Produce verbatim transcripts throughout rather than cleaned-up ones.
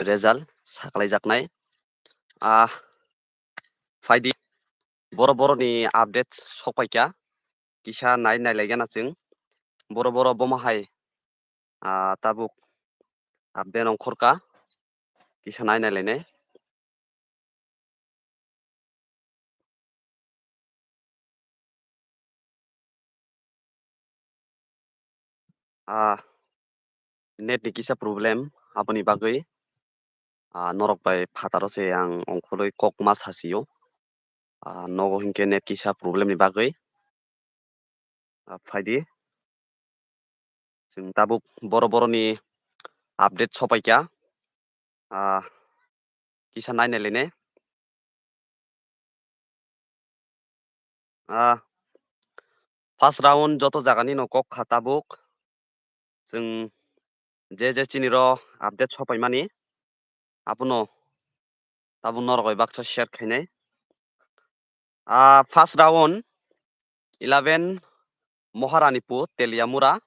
result saklaijaknai. Ah, phaidi, boro boroni update sokpaikha, kisa nai nailaigana chwng. Boro boro bomo hai, ah, tabuk update ongkhorkha, kisa nai nailainai. Ah, net ni kisa problem, aboni bagwi, ah, norok bai phataro se ang ongkhorwi kok ma sasio. Ah, nogo hinkhe net kisa problem ni bagwi. Ah, phaidi. Chwng tabuk boro boroni update sopaikha. Ah, kisa nai nailainai. Ah, first round joto jagani no kok kha tabuk. Chwng je je chini ro update sopaimani, abono tabuk norok bai baksa share khainai. Ah, first round eleven Moharanipur Teliamura.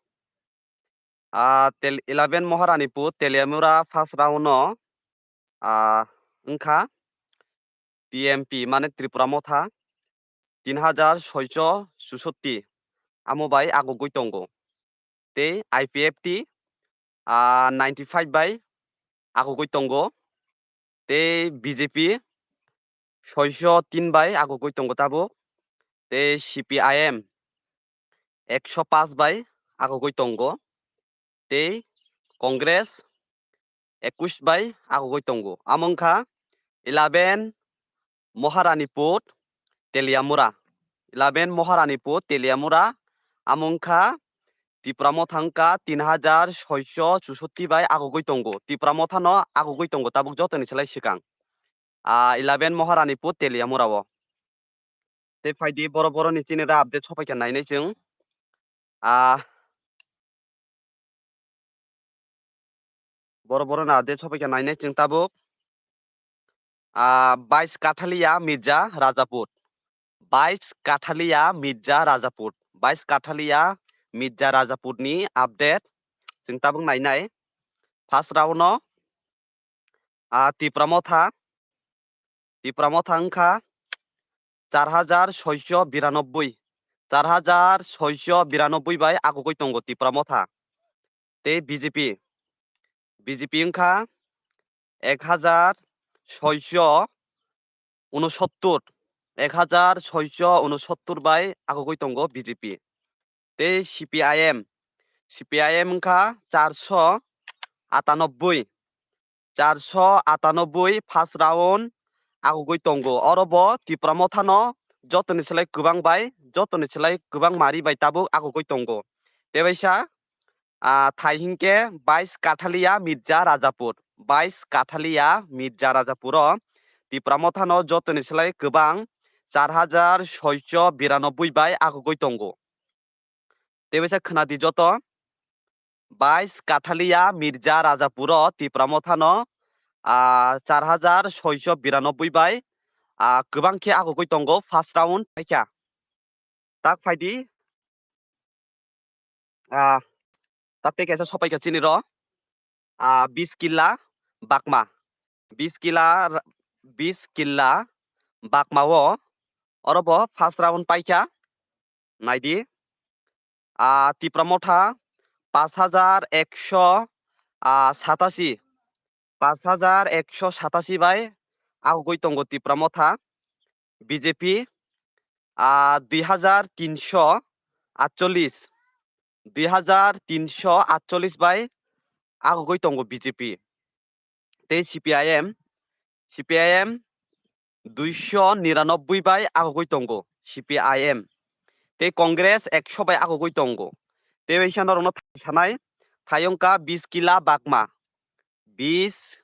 Ah, tel-, eleven Moharanipur Teliamura first round no, ah, wngkha T M P mane Tripura Motha tin hajar soicho chusotti amo bai agugwi tongo. Tei I P F T, ah, ninety five bai agugwi tongo. Tei B J P soicho tin bai agugwi tongo tabuk. Tei C P I M ekso paanch bai agugwi tongo. Tei Congress ekush bai agugwi tongo. Amo wngkha eleven Moharanipur Teliamura. Eleven Moharanipur Teliamura. Amo wngkha Tipra Motha wngkha tin hajar soicho chusotti bai agugwi tongo. Tipra Motha no agugwi tongo tabuk jotoni slai swkang. Ah, eleven Moharanipur Teliamura o. Tei phaidi boro boroni chini da update sopaikha nainai chwng. Ah, boro boroni update sopaikha nainai chwng tabuk. Ah, bais Kathalia Mirza Rajapur. Bais Kathalia Mirza Rajapur. Bais Kathalia Mirza Rajapur ni update chwng tabuk nainai. First round no, ah, Tipra Motha, Tipra Motha wngkha char hajar soicho biranobboi, char hajar soicho biranobboi bai agugwi tongo Tipra Motha. Tei B J P, B J P wngkha ek hajar soicho unosottor, ek hajar soicho unosottor bai agugwi tongo B J P. Tei C P I M, C P I M wngkha charso atanobboi, charso atanobboi first round agugwi tongo. Oro bo Tipra Motha no jotoni slai kwbang bai, jotoni slai kwbang mari bai tabuk agugwi tongo. Tebaisa, ah, thai hinkhe bais Kathalia Mirza Rajapur, bais Kathalia Mirza Rajapur o Tipra Motha no jotoni slai kwbang char hajar soicho biranobboi bai agugwi tongo. Tebaisa khwnadi joto, bais Kathalia Mirza Rajapur o Tipra Motha no, ah, char hajar soicho biranobboi bai, ah, kwbang khe agugwi tongo first round paikha. Tak phaidi, ah, tak tei kaisa sopaikha chini ro, ah, bis killa Bakma, bis killa, bis killa Bakma o, oro bo first round paikha. Naidi, ah, Tipra Motha paanch hajar ekso, ah, satashi, paanch hajar ekso satashi bai agugwi tongo Tipra Motha. B J P, ah, dui hajar tinso atchollis, dui hajar tinso atchollis bai agugwi tongo B J P. Tei C P I M, C P I M duiso niranobboi bai agugwi tongo C P I M. Tei Congress ekso bai agugwi tongo. Tei waisa norokno thai sanai, thai wngkha bis killa Bakma, bis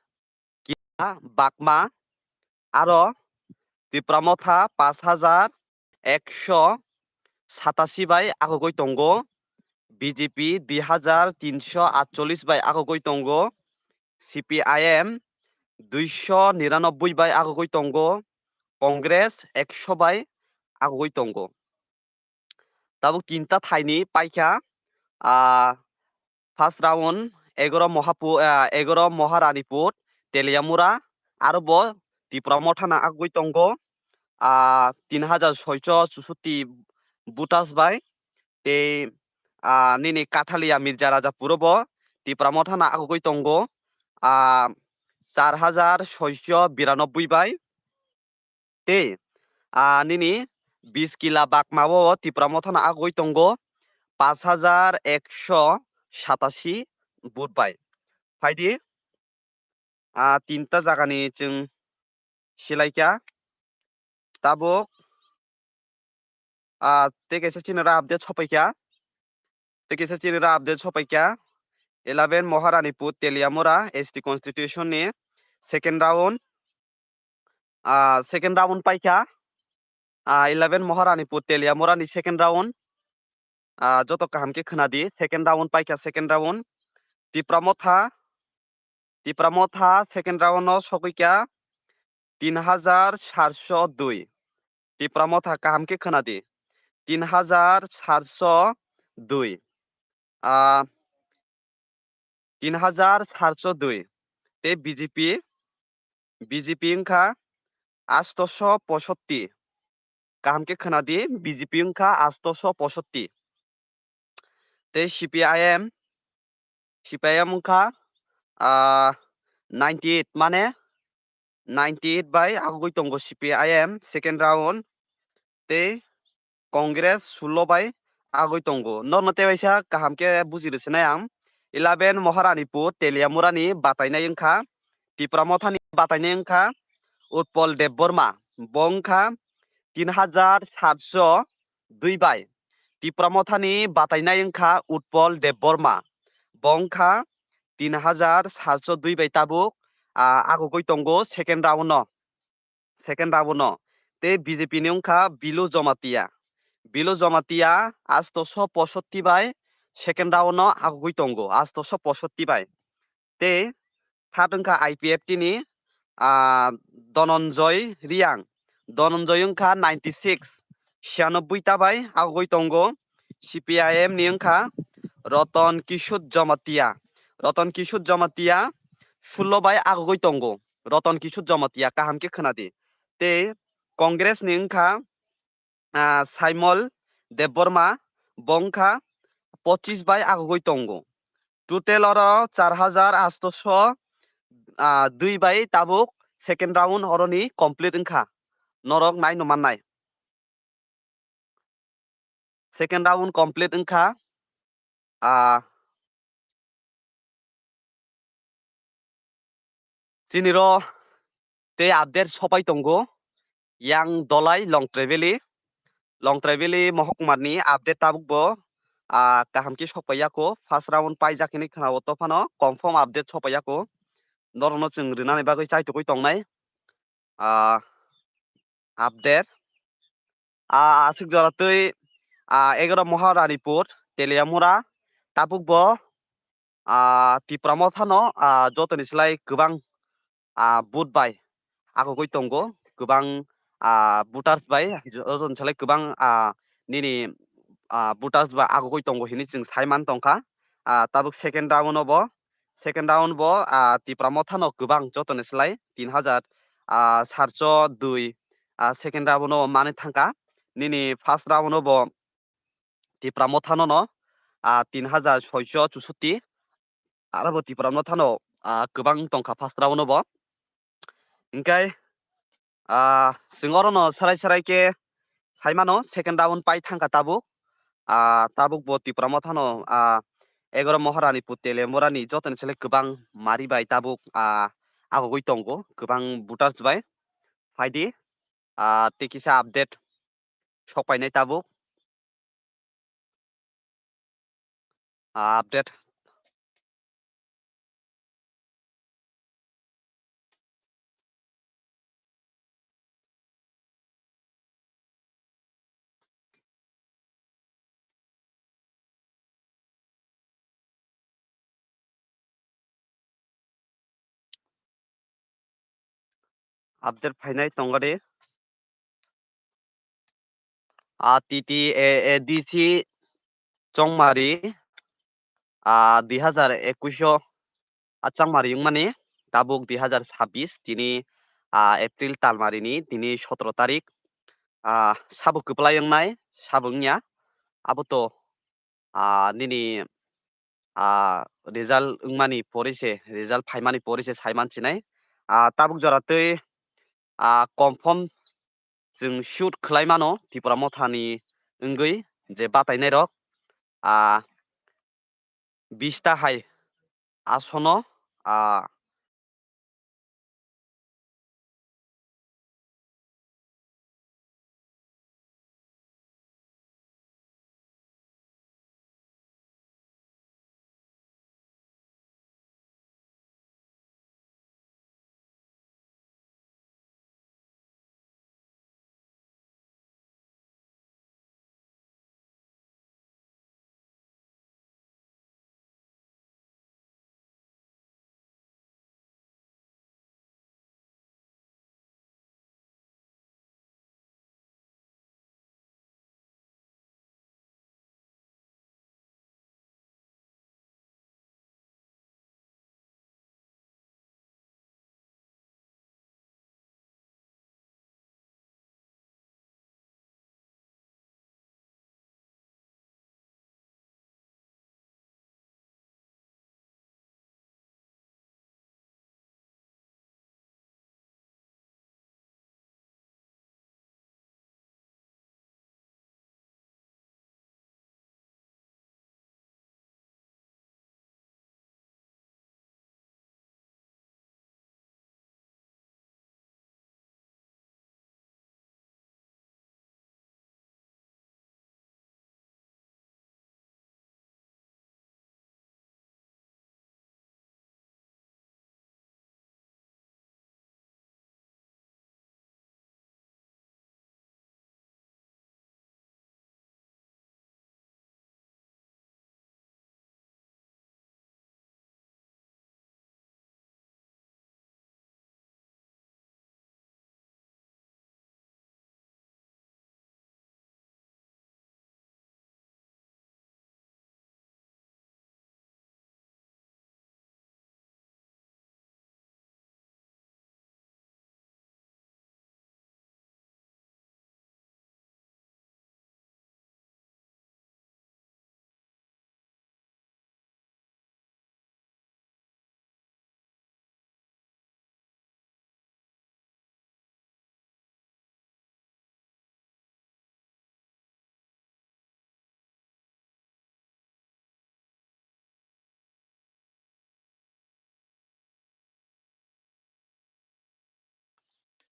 killa Bakma, aro Tipra Motha paanch hajar ekso satashi bai agugwi tongo, B J P dui hajar tinso atchollis bai agugwi tongo, C P I M duiso niranobboi bai agugwi tongo, Congress ekso bai agugwi tongo. Tabuk tinta thaini paikha, ah, first round egaro Mohapu-, ah, egaro Moharanipur, Teliamura, aro bo Tipra Motha no agwi tongo, ah, tin hajar soicho chusutti voters bai. Tei, ah, nini Kathalia Mirza Rajapuro bo Tipra Motha no agwi tongo, ah, char hajar soicho biranobboi bai. Tei, ah, nini Biskila Bakma o Tipra Motha no agwi tongo, pash hajar ekso satasi vote bai. Phaidi, ah, tinta jagani chwng silaikha. Tabuk, ah, tei kaisa chini oro update sopaikha. Tei kaisa chini oro update sopaikha. Eleven Maharanipur Teliamura S T constitution ni second round, ah, second round paikha. Ah, eleven Maharanipur Teliamura ni second round. Ah, joto kaham khe khwnadi, second round paikha, second round. Tipra Motha, Tipra Motha second round o sogwikha tin hajar sarso dui. Tipra Motha kaham khe khwnadi, tin hajar sarso dui. Ah, tin hajar sarso dui. Tei B J P, B J P wngkha astoso posotti. Kaham khe khwnadi, B J P wngkha astoso posotti. Tei C P I M, C P I M wngkha, ah, ninety eight, mane ninety eight bai agugwi tongo C P I M second round. Tei Congress sullo bai agwi tongo. Norno tei waisa kaham khe buji rwsinai ang. Eleven Maharanipur Teliamura ni batainai wngkha, Tipra Motha ni batainai wngkha Utpal Debbarma, bo wngkha tin hajar satso dui bai. Tipra Motha ni batainai wngkha Utpal Debbarma, bo wngkha tin hajar satso dui bai tabuk, ah, agugwi tongo second round no. Second round no. Tei B J P ni wngkha Bilu Jamatia. Bilu Jamatia astoso posotti bai second round no agugwi tongo, astoso posotti bai. Tei third wngkha I P F T ni, ah, Dhananjay Reang. Dhananjay wngkha ninety six, siyanoboi ta bai agugwi tongo. C P I M ni wngkha Ratan Kishore Jamatia. Ratan Kishore Jamatia sullo bai agugwi tongo. Ratan Kishore Jamatia, kaham khe khwnadi. Tei Congress ni wngkha, ah, Saimol Debbarma, bo wngkha pochis bai agugwi tongo. Total oro char hajar astoso, ah, dui bai tabuk second round oroni complete wngkha. Norok naino mannai. Second round complete wngkha. Ah, chini ro tei update sopai tongo. Yang Dolai Longtrai Valley, Longtrai Valley Mohokmar ni update tabuk bo, ah, kaham khe sokpai yako. First round paijak hinwi khwnao, to phano confirm update sopai yako. Norokno chwng rwnani bagwi chaitugwi tongnai, ah, update. Ah, aswk jora twi, ah, egaro Maharanipur, Teliamura, tabuk bo, ah, Tipra Motha no, ah, jotoni slai kwbang, ah, vote bai agugwi tongo, kwbang, ah, voters bai jotoni slai kwbang, ah, nini, ah, voters bai agugwi tongo hinwi chwng sai man tongkha. Ah, tabuk second round o bo, second round bo, ah, Tipra Motha no kwbang jotoni slai tin hajar, ah, sarso dui, ah, second round o manwi thangkha. Nini first round o bo Tipra Motha no no, ah, tin hajar soiso chusutti, aro bo Tipra Motha no, ah, kwbang tongkha first round o bo. Hinkhe, ah, chwng oro no sarai sarai khe sai mano, second round pai thangkha tabuk. Ah, tabuk bo Tipra Motha no, ah, egaro Maharanipur Teliamura ni jotoni slai kwbang mari bai tabuk, ah, agugwi tongo, kwbang voters bai. Phaidi, ah, tei kisa update sokpainai tabuk. Ah, update. Update phainai tongodi. Ah, T T A A D C Chongmari, ah, dui hajar ekush o, ah, Chongmari wngmani. tabuk dui hazar sabbish, tini, ah, April talmarini tini sotoro tarik, ah, sabo kwplai wngnai, sabo wngya, abo to, ah, nini, ah, result wngmani pore se, result phaimani pore se saiman sinai. Ah, tabuk jora tei, ah, confirm chwng shoot khlai mano Tipra Mothani wngwi je batainairok, ah, bish ta hai asono, ah,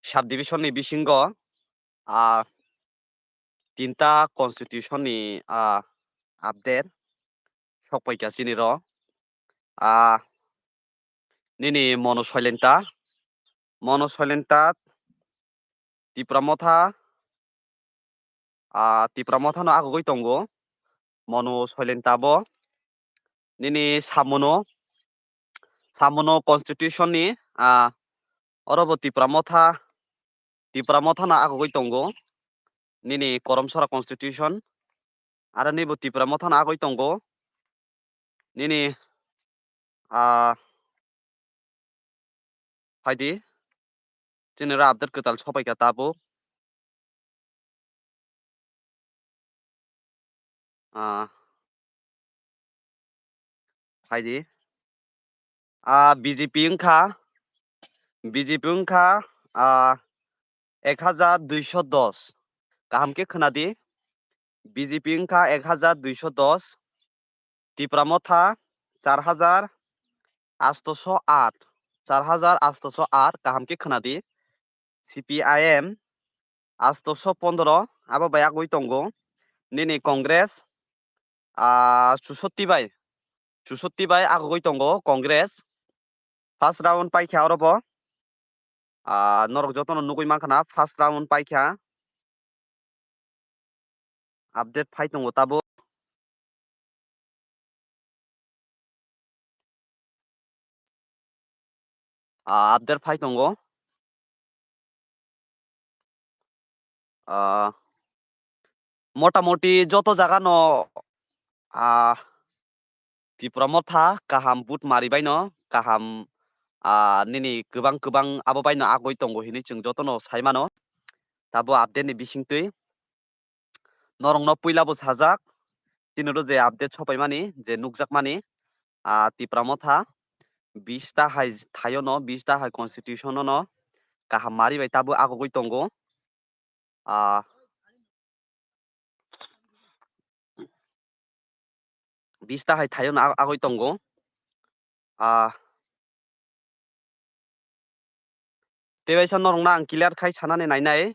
Subdivision ni bisingo, ah, tinta constitution ni, ah, update sokpaikha chini ro. Ah, nini Monu Soilenta, Monu Soilenta Tipra Motha, ah, Tipra Motha no agugwi tongo. Monu Soilenta bo nini samono, samono constitution ni, ah, oro bo Tipra Motha, Tipra Motha no agugwi tongo. Nini Koromsora constitution, aro nibo Tipra Motha no agwi tongo. Nini, ah, phaidi. Chini oro update kwtal sopaikha tabuk. Ah, phaidi. Ah, B J P wngkha, B J P wngkha, ah, ek hajar duiso dos. Kaham khe khwnadi. B J P wngkha ek hajar duiso dos. Tipra Motha char hajar astoso aat, char hajar astoso aat, kaham khe khwnadi. C P I M astoso pondro, abo bai agwi tongo. Nini Congress, ah, chusotti bai, chusotti bai agwi tongo Congress. First round paikha oro bo. Ah, norok jotono nugwi mankha na, first round paikha. Update phai tongo tabuk. Ah, update phai tongo. Ah, motamoti joto jaga no, ah, Tipra Motha kaham vote mari baino, kaham ah, nini kwbang kwbang abo baino agoi tongo hinwi chwng jotono sai mano. Tabo update ni bisingtwi norokno puila bo sajak, chini oro je update sopaimani, je nukjakmani, ah, Tipra Motha bis ta hai thaio no, bis ta hai constitution no kaham mari bai tabo agogoi tongo. Ah, bis ta hai thaio no ag-, agoi tongo. Ah, tebaisa norokno ang clear khai sanani nainai.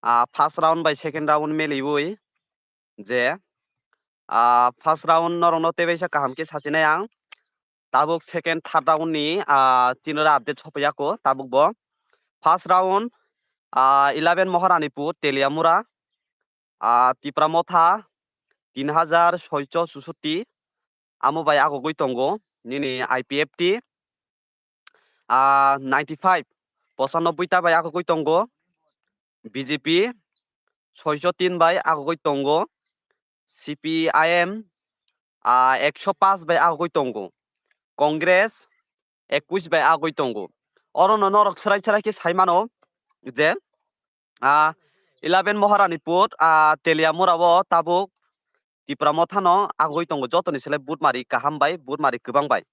Ah, first round bai second round meliwi je, ah, first round norokno tebaisa kaham khe sachinai ang. Tabuk second, third round ni, ah, chini oro update sopaiyako tabuk bo. First round, ah, eleven Moharanipur, Teliamura, ah, Tipra Motha, tin hajar soicho chusutti, amo bai agogoi tongo, nini I P F T, ah, ninety five, pochanobboi ta bai agogoi tongo, B J P, soicho tin bai agogoi tongo, C P I M, ah, ekso paanch bai agogoi tongo, Congress, ekwis bai agoi tongo. Orono norok swrai swrai khe sai mano je, ah, eleven Moharanipur, ah, Teliamura o tabuk Tipra Mothano agoi tongo, jotoni slai butmari kaham bai, butmari kwbang bai.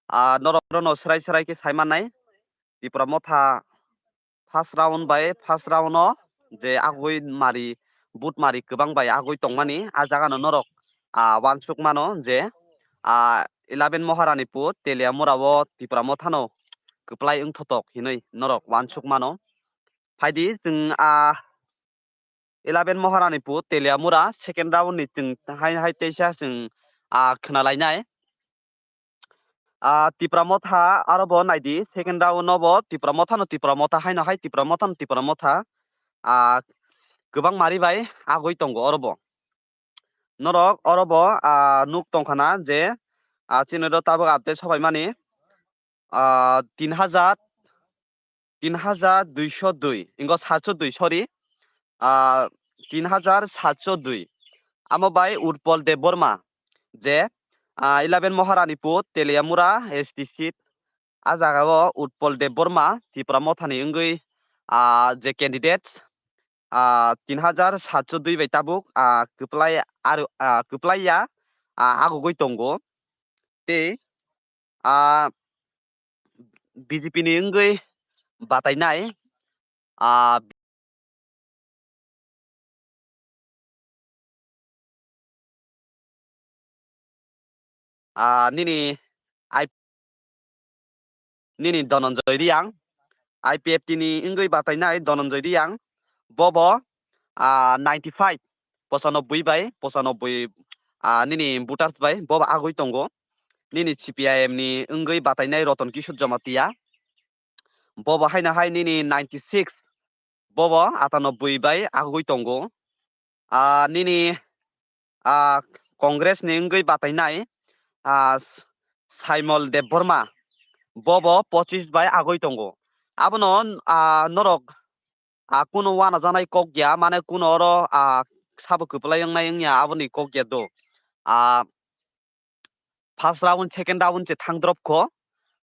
Ah, norok orono swrai swrai khe sai mannai, Tipra Motha first round bai first round o je agoi mari, butmari kwbang bai agoi tongmani, ah, jagano norok, ah, uansuk mano je, ah, eleven Moharanipur Teliamura o Tipra Mothano kwplai wngthotok hinwi norok uansuk mano. Phaidi chwng, ah, eleven Moharanipur Teliamura second round ni chwng hai hai teisa chwng, ah, khwnalainai. Ah, Tipra Motha aro bo naidi, second round no bo Tipra Mothano Tipra Motha haino hai Tipra Mothano Tipra Motha, ah, kwbang mari bai agoi tongo oro bo. Norok oro bo, ah, nuk tongkha na je, ah, chini oro tabuk update sobaimani, ah, tin hajar, tin hajar duiso dui, ingo satso dui, sorry, ah, tin hajar satso dui. Amo bai Utpol Debbarma je, ah, eleven Moharanipur Teliamura S T seat, ah, jagao Utpol Debbarma Tipra Mothani wngwi, ah, je candidates, ah, tin hajar satso dui bai tabuk, ah, kwplai aro, ah, kwplai ya, ah, agogoi tongo. Tei, ah, B J P ni wngwi batainai, ah, ah, nini I-, nini Dhananjay Reang, I P F T ni wngwi batainai Dhananjay Reang, bobo, ah, ninety five, pochanobboi bai pochanobboi, ah, nini voters bai bobo agoi tongo. Nini C P I M ni wngwi batainai Ratan Kishore Jamatia, bobo haino hai nini ninety six, bobo atanobboi bai agoi tongo. Ah, nini, ah, Congress ni wngwi batainai, ah, S-, Saimol Debbarma, bobo pochis bai agoi tongo. Abono, ah, norok, ah, kuno uanajaknai kok ya, mane kuno oro, ah, sabo kwplai wngnai wngya aboni kok ya do. Ah, first round, second round se thang drop kho,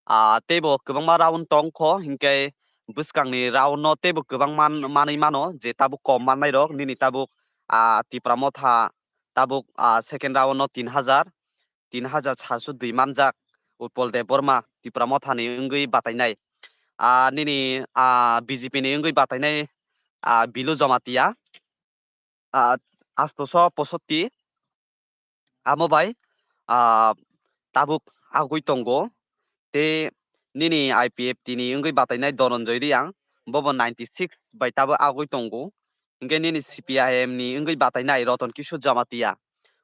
ah, teibo kwbangma round tong kho, hinkhe bwskangni round no teibo kwbang man-, manwi mano, je tabuk kom mannai rok, nini tabuk, ah, Tipra Motha tabuk, ah, second round no tin hajar, tin hajar satso dui manjak, Utpol Debbarma Tipra Mothani wngwi batainai, ah, nini, ah, B J P ni wngwi batainai, ah, Bilu Jamatia, ah, atsoso posotti, amo bai, ah, tabuk agoi tongo. Tei nini I P F T ni wngwi batainai Dhananjay Reang, bobo ninety six bai tabuk agoi tongo. Hinkhe nini C P I M ni wngwi batainai Ratan Kishore Jamatia,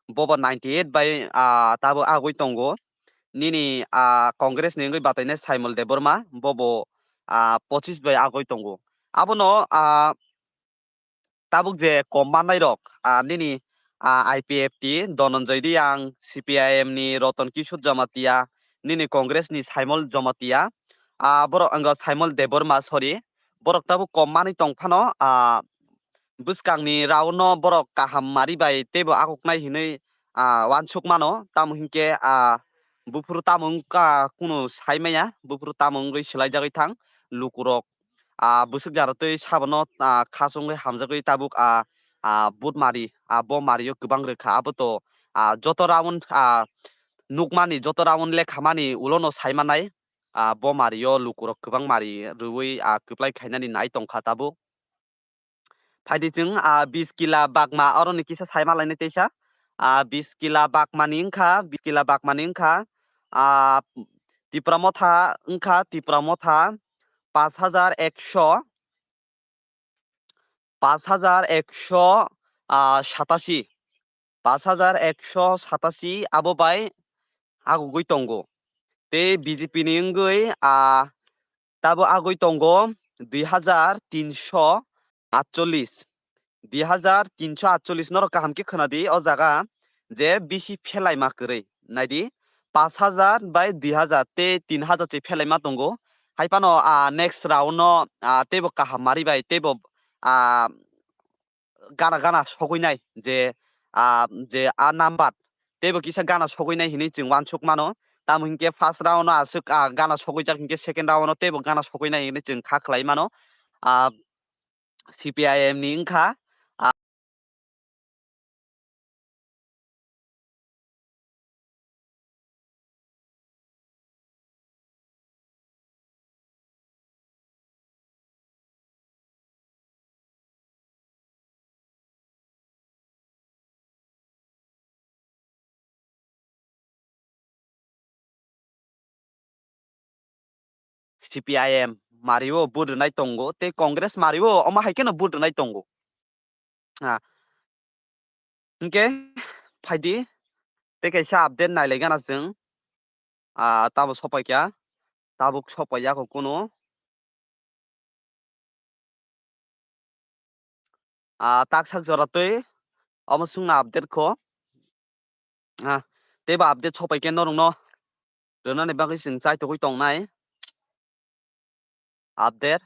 bobo ninety eight bai, ah, tabuk agoi tongo. Nini, ah, Congress ni wngwi batainai Saimol Debbarma, bobo, ah, pochis bai agoi tongo. Abono, ah, tabuk je kom mannai rok, ah, nini, ah, I P F T, Dhananjay Reang, C P I M ni Ratan Kishore Jamatia, nini Congress ni Saimol Jamatia, ah, borok wngkha Saimol Debbarma, sorry, borok tabuk kom manwi tong phano, ah, bwskangni round no borok kaham mari bai teibo aguknai hinwi, ah, uansuk mano, tamo hinkhe, ah, buphuru tamo wngkha kunu sai maya, buphuru tamo wngwi swlaijagwi thang lukurok, ah, bwswk jara twi sabono, ah, khasungwi hamjagwi tabuk, ah, ah, vote mari, ah, bo mario kwbang rwkha, abo to, ah, joto round, ah, nukmani, joto round lekhamani ulono sai manai, ah, bo mario lukurok kwbang mari rwui, ah, kwplai khainani nai tongkha tabuk. Phaidi chwng, ah, Biskila Bakma, oroni kisa sai malainai teisa. Ah, Biskila Bakmani wngkha, Biskila Bakmani wngkha, ah, Tipra Motha wngkha, Tipra Motha, pash hajar ekso, pash hajar ekso, ah, satashi, pash hajar ekso satashi abo bai agugwi tongo. Tei B J P ni wngwi, ah, tabo agwi tongo dui hajar tinso atchollis. Dui hajar tinso atchollis norok kaham khe khwnadi o jaga je bisi phelaima kwrwi. Naidi, pash hajar bai dui hajar tei tin hajar se phelaima tongo. Hai phano, ah, next round no, ah, teibo kaham mari bai teibo, ah, gana gana sogwi nai je, ah, je a number teibo kisa gana sogwi nai hinwi chwng uansuk mano. Tamo hinkhe first round no aswk, ah, gana sogwi jak hinkhe second round no teibo gana sogwi nai hinwi chwng kha khlai mano. Ah, C P I M ni wngkha, ah, C P I M mario vote rwnai tongo, tei Congress mario omo hai kheno vote rwnai tongo. Ah, hinkhe phaidi, tei kaisa update nailaigana chwng. Ah, tamo sopaikha, tabuk sopaiyakho kunu. Ah, taksak jora twi omo swngna update kho. Ah, teibo update sopaikhe norokno rwnani bagwi chwng chaitugwi tongnai. Update.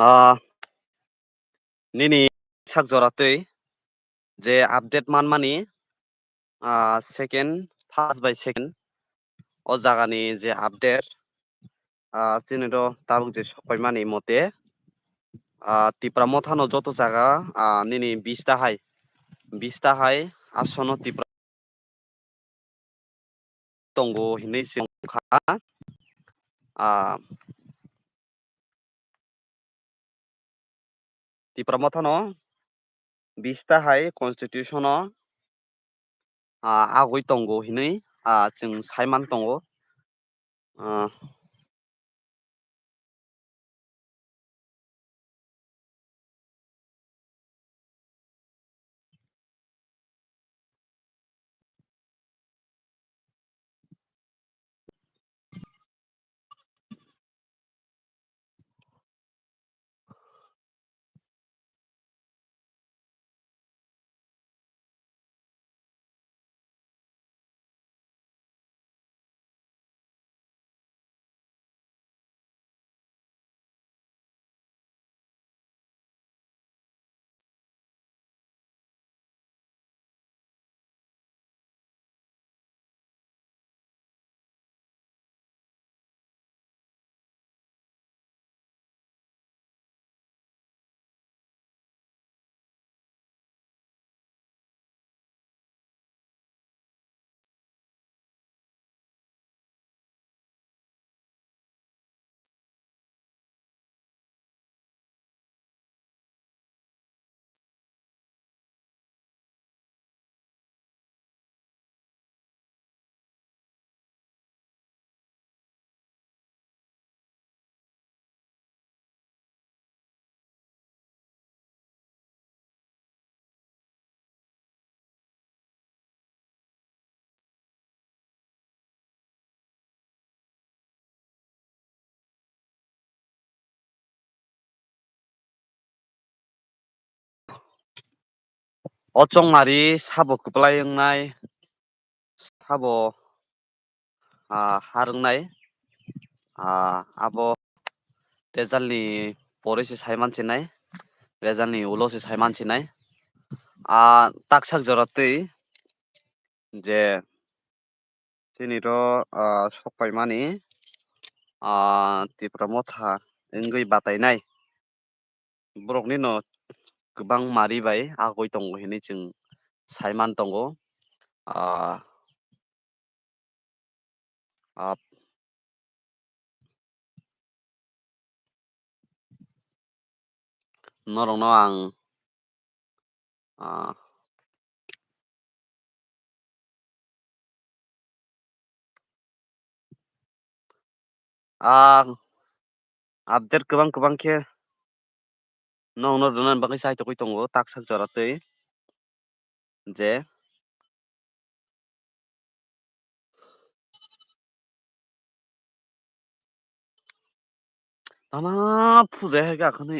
Ah, nini sak jora twi je update manmani, ah, second, first by second, o jagani je update, ah, chini do tabuk je sokpaimani mote, ah, Tipra Mothano joto jaga, ah, nini bista hai, bista hai asono Tipra tongo hinwi se wngkha. Ah, Tipra Mothano bista hai constitution o, ah, agoi tongo hinwi, ah, chwng saiman tongo. Ah, O chongmari sabo kwplai wngnai, sabo, ah, har wngnai, ah, abo resultni pore se sai mansinai, resultni ulo se sai mansinai. Ah, taksak jora twi je chini ro, ah, sokpaimani, ah, Tipra Motha wngwi batainai. Borokni no kwbang mari bai agoi tongo hinwi chwng sai man tongo. Ah, ah, norokno ang, ah, Ah, update kwbang kwbang khe nokno rwna bagwi chai tongwi tongo, taksak jora twi je. Tama puja hai ga khani.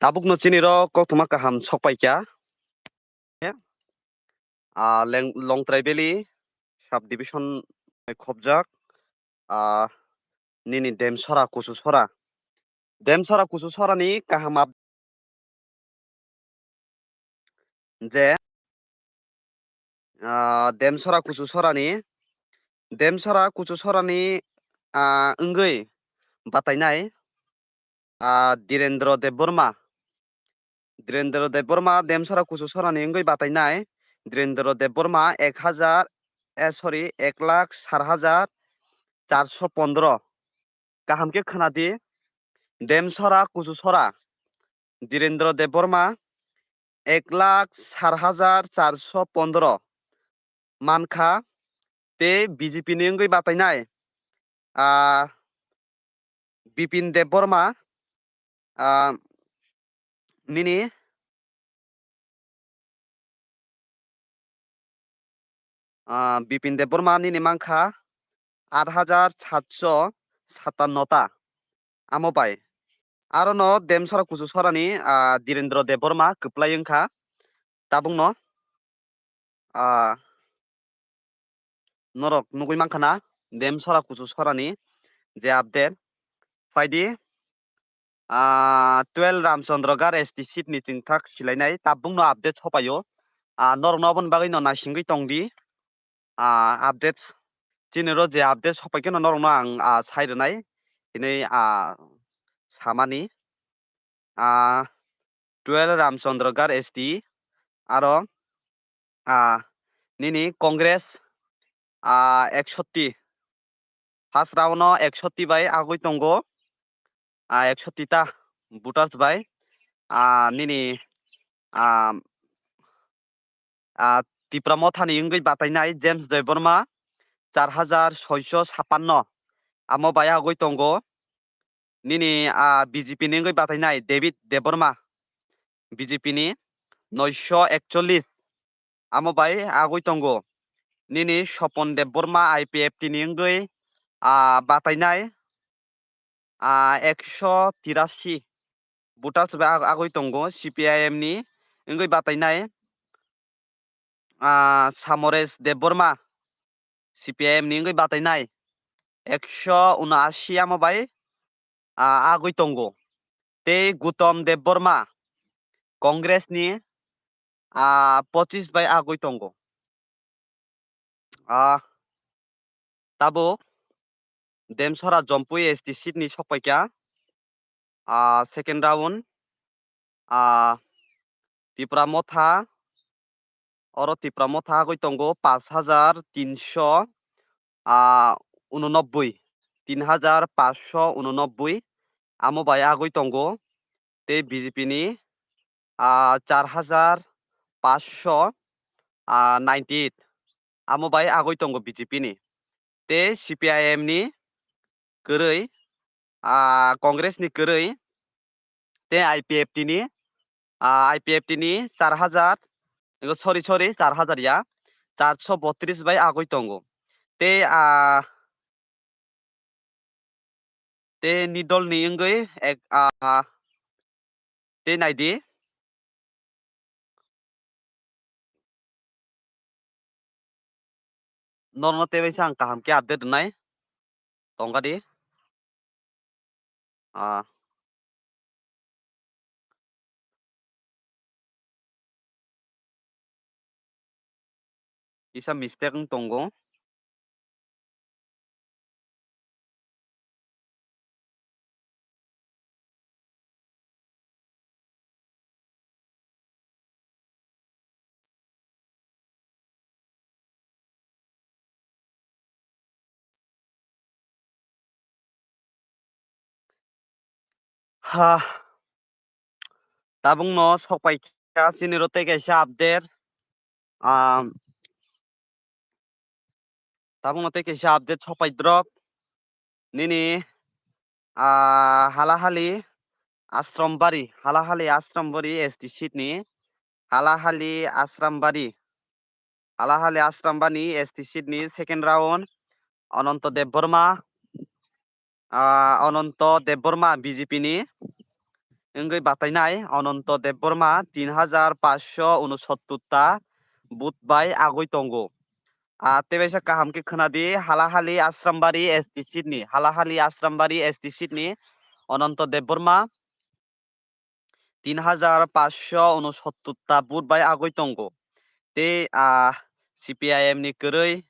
Tabukno chini rok koktwma kaham sokpaikha. Ah, Leng-, Longtrai Valley sub division khobjak, ah, nini Demsora Kuchusora. Demsora Kuchusorani kaham up-, je, ah, Demsora Kuchusorani, Demsora Kuchusorani, ah, wngwi batainai, ah, Direndra Debbarma. Direndra Debbarma Demsora Kuchusorani wngwi batainai. Direndra Debbarma ek hajar, eh, sorry, ek lakh sar hajar charso pondro. Kaham khe khwnadi, Demsora Kuchusora, Direndra Debbarma ek lakh sar hajar charso pondro mankha, tei B J P ni wngwi batainai, ah, Bipin Debbarma, ah, nini, ah, Bipin Debbarma nini mankha aat hajar satso satanno ta. Amo bai arono Demsora Kuchusorani, ah, Direndra Debbarma kwplai wngkha. Tabukno, ah, norok nugwi mankha na, Demsora Kuchusorani je update. Phaidi, ah, twelve Ramchandra Gar S T seat ni chwngthak silainai, tabukno update sopaio. Ah, norokno aboni bagwino naisingwi tongdi. Ah, update, chini ro je update sopaikhe no norokno ang, ah, sai rwnai hinwi, ah, samani. Ah, twelve Ramchandra Gar S T, aro, ah, nini Congress, ah, eksotti. First round o eksotti bai agwi tongo, ah, eksotti ta voters bai, ah, nini, ah, ah, Tipra Mothani wngwi batainai James Debbarma char hajar soiso sapanno, amo bai agwi tongo. Nini, ah, B J P ni wngwi batainai David Debbarma, B J P ni noisho ekchollis, amo bai agwi tongo. Nini Sopon Debbarma I P F T ni wngwi, ah, batainai, ah, ekso tirasi voters bai ag-, agwi tongo. C P I M ni wngwi batainai, ah, Samores Debbarma, C P I M ni wngwi batainai ekso unaasi amo bai, ah, agwi tongo. Tei Gutom Debbarma, Congress ni, ah, pochis bai agwi tongo. Ah, tabuk Demsora Jompui S T seat ni sokpaikha, ah, second round, ah, Tipra Motha, oro Tipra Motha agwi tongo pash hajar tinso, ah, unonobboi, tin hajar pash unonobboi, amo bai agwi tongo. Tei B J P ni, ah, char hajar pash, ah, ninety eight, amo bai agwi tongo B J P ni. Tei C P I M ni kwrwi, ah, Congress ni kwrwi, tei I P F T ni, ah, I P F T ni char hajar, ego, sorry, sorry, char hajar ya, charso botris bai agwi tongo. Tei, ah, tei nidol ni wngwi ek, ah, tei naidi. Norno tei bai sa ang kaham khe update rwnai tongkha di. Ah. Kisa mistake wng tongo. Ha, tabukno sokpai kha chini ro tei kaisa update. Ah, tabukno tei kaisa update sokpai drop. Nini, ah, Halahali Ashrambari, Halahali Ashrambari S T seat ni, Halahali Ashrambari, Halahali Ashrambari S T seat ni second round, Ananto Debbarma, ah, Ananto Debbarma B J P ni, wngwi batainai Ananto Debbarma tin hajar paanch sho unosottor ta vote bai agwi tongo. Ah, tebaisa kaham khe khwnadi, Halahali Asrambari S T seat ni, Halahali Asrambari S T seat ni Ananto Debbarma tin hajar paanch sho unosottor ta vote bai agwi tongo. Tei, ah, C P I M ni kwrwi,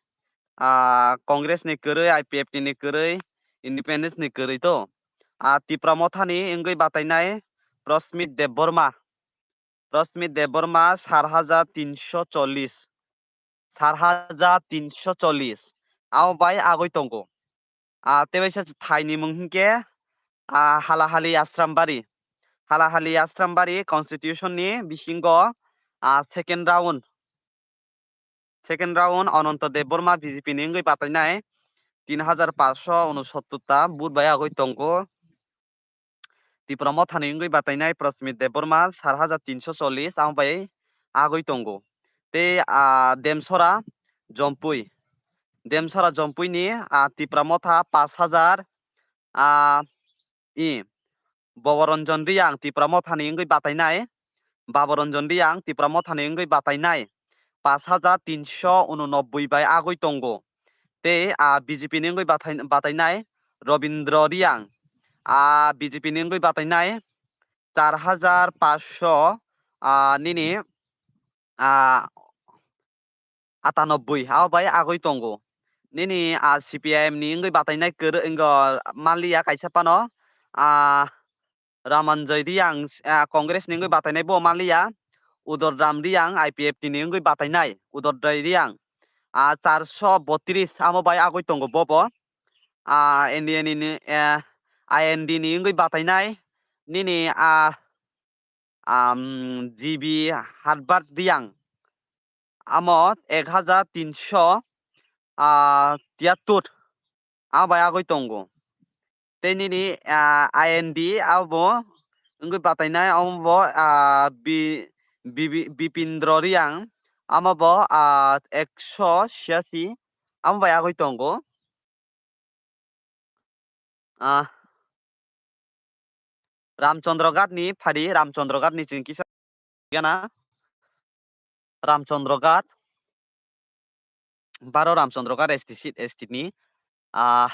ah, Congress ni kwrwi, I P F T ni kwrwi, Independence ni kwrwi to. Ah, Tipra Motha ni wngwi batainai Prasmit Debbarma. Prasmit Debbarma sar hajar tinsho chollish. Sar hajar tinsho chollish. Abo bai agwi tongo. Ah, tebaisa thai ni mung hinkhe, ah, Halahali Asrambari. Halahali Asrambari constitution ni bisingo, ah, second round. Second round Ananto Debbarma B J P ni wngwi batainai tin hajar paanch sho unosottor ta vote bai agwi tongo. Tipra Motha ni wngwi batainai Prasmit Debbarma sar hajar tinsho chollish amo bai agwi tongo. Tei, ah, Demsora Jompui. Demsora Jompui ni, ah, Tipra Motha paanch hajar, ah, i, Babaranjan Reang Tipra Motha ni wngwi batainai. Babaranjan Reang Tipra Motha ni wngwi batainai paanch hajar tinsho unonobboi bai agwi tongo. Tei, ah, B J P ni wngwi bathai-, batainai Robindra Reang, ah, B J P ni wngwi batainai char hajar paanch sho, ah, nini, ah, atanobboi abo bai agwi tongo. Nini, ah, C P I M ni wngwi batainai kwrwi wngwi manliya kaisa phano, ah, Ramanjoy Reang, ah, Congress ni wngwi batainai bo manliya. Udor Ram Reang I P F T ni wngwi batainai. Udor Rai Reang, ah, char sho botris amo bai agwi tongo bobo. Ah, N D A ni, eh, I N D ni wngwi batainai nini, ah, am, G B Harbar Reang. Amo ek hajar tinsho, ah, tiyattur. Abo bai agwi tongo. Tei nini, ah, I N D abo wngwi batainai, amo bo, ah, Bi-, Bibi-, Bipindra Reang, amo bo, ah, ekso siasi, amo bai agwi tongo. Ah, Ramchandra Ghat ni phadi, Ramchandra Ghat ni chwng kisa gana. Ramchandra Ghat, baro Ramchandra Ghat S T seat, S T ni. Ah,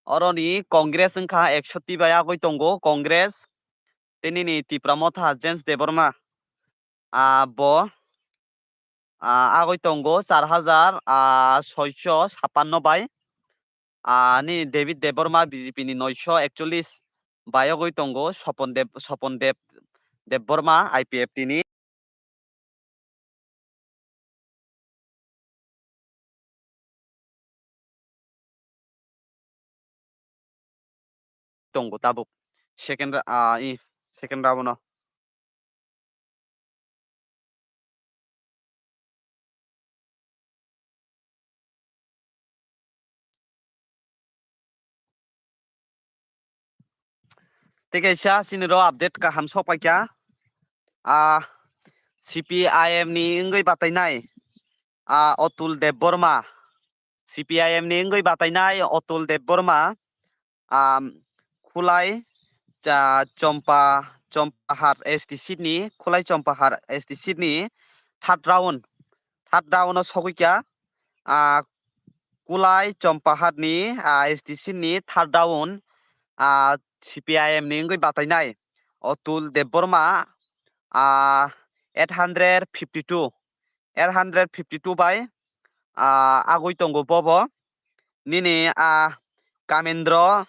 oroni Congress wngkha ekso ti bai agwi tongo, Congress. Tei nini Tipra Motha James Debbarma, ah, bo, ah, agwi tongo char hajar, ah, soiso sappanno bai. Ah, nini David Debbarma B J P ni noiso ekchollish bai agwi tongo, Sopon Deb-, Sopon Deb-, Debbarma I P F T ni. Tongo tabuk. Second ra-, ah, i, second round o. Tei kaisa chini ro update kaham sok paikha. Ah, C P I M ni wngwi batainai, ah, Atul Debbarma. C P I M ni wngwi batainai Atul Debbarma, ah, Khulai cha-, Chompa, Chompahar S T seat ni, Khulai Chompahar S T seat ni third round, third round o sogwi kha, ah, Khulai Chompahar ni, ah, S T seat ni third round, ah, C P I M ni wngwi batainai Atul Debbarma, ah, eight hundred fifty two, eight hundred fifty two bai, ah, agwi tongo bobo. Nini, ah, Kamendra,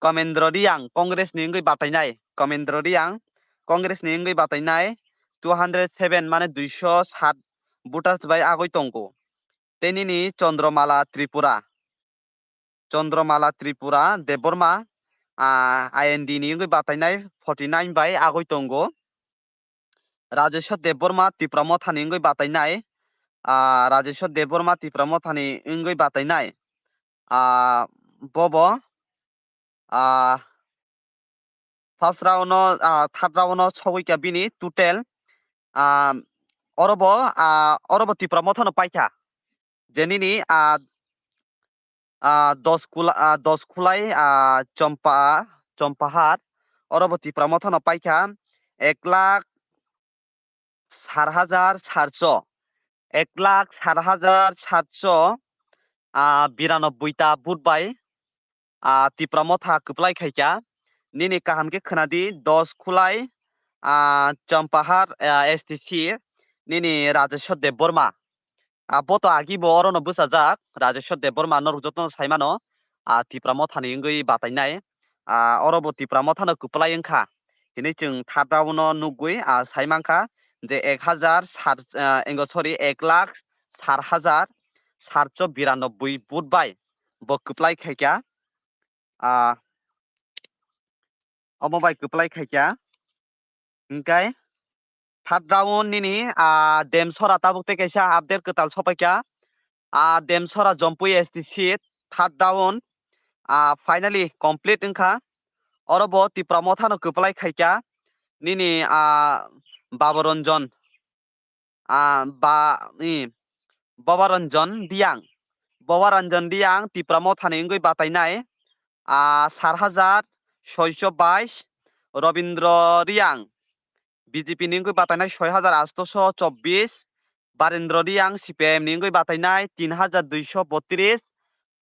Kamendra Reang Congress ni wngwi batainai, Kamendra Reang Congress ni wngwi batainai two hundred seven mane duiso sat voters bai agwi tongo. Tei nini Chandramala Tripura, Chandramala Tripura Debbarma, ah, I N D ni wngwi batainai forty nine bai agwi tongo. Rajeshwar Debbarma Tipra Motha ni wngwi batainai, ah, Rajeshwar Debbarma Tipra Motha ni wngwi batainai, ah, bobo, ah, first round o, ah, third round o sogwi kha bini total, ah, oro bo, ah, oro bo Tipra Motha no paikha. Je nini, ah, ah, dos Kula-, ah, dos Khulai, ah, Chompa, Chompahar, Oro bo Tipra Motha no paikha ek lakh sar hajar sarso, ek lakh sar hajar sarso, ah, biranobboi ta vote bai, ah, Tipra Motha kwplai khaikha. Nini kaham khe khwnadi, dos Khulai, ah, Champahar, ah, S T C, nini Rajeshwar Debbarma. Ah, bo to agi bo orono bwsajak, Rajeshwar Debbarma norok jotono saimano, ah, Tipra Mothani wngwi batainai. Ah, oro bo Tipra Mothano kwplai wngkha hinwi chwng third round-o nugwi, ah, sai mankha je ek hajar sat, ah, engo, sorry, ek lakh sat hajar satso biranobboi vote bai bo kwplai khaikha. Ah, omo bai kwplai khaikha. Hingkai third round nini, ah, Demsora tabuk tei kaisa update kwtal sopaikha. Ah, Demsora Jompui S T seat third round, ah, finally complete wngkha. Oro bo Tipra Mothano kwplai khaikha. Nini, ah, Babaranjan, ah, ba, i, Babaranjan Reang. Babaranjan Reang Tipra Mothani wngwi batainai, ah, sar hajar soiso bais, Robindra Reang B J P ni wngwi batainai soi hajar atso chobbish, Barendra Reang C P I M ni wngwi batainai tin hajar duiso botris,